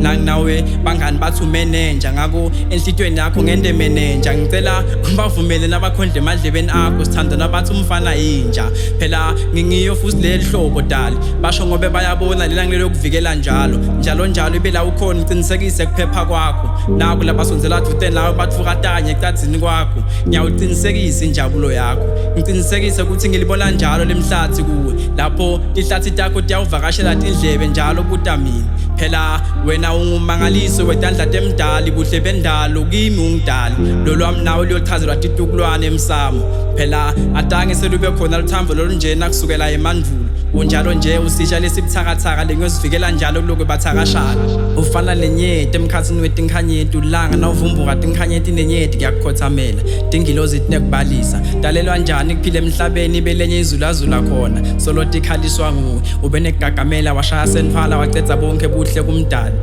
Nanginawe bangani bathi umenenja, ngako enhlitweni yakho ngente menenja. Ngicela bavumele nabakhondle emadlebeni akho, sithandana bathi umfana yinja. Phela ngingiyo futhi leli hlobo dali, basho ngobe bayabona lena ngilelokuvikela njalo njalo njalo, ibe la ukhona uqinisekise kuphepha kwakho. Naku labasondzela dvute nawe batfukatanye ecadzini kwakho, ngiyawuqinisekisa injabulo yakho, ngiqinisekise ukuthi ngilibona njalo lemhlathi kuwe. Lapho tihlathi takho tiyawuvakashela tindlebe njalo buta mina. Phela wena ungumangaliso wetandla temdali, buhle bendalo kimi ungidali. Lolwami nawe luyochazelwa titukulwane emsamo. Phela atange selube khona luthambo lolunjena kusukela emandulo. Unjalo nje usisha lesibuthakathaka lengiyozivikela njalo kulokhu bathakashana. Ufana nenyeti emkhathini wetinkhanyeti, ulanga nawuvumbuka tinkhanyeti nenyeti kuyakukhothamela. Tingilozi tinekubalisa talelwa njani kuphila emhlabeni belenye izulazula khona solo tikhaliswa nguwe. Ube nekugagamela washaya sentfwala wacedza bonke buhle kumdali.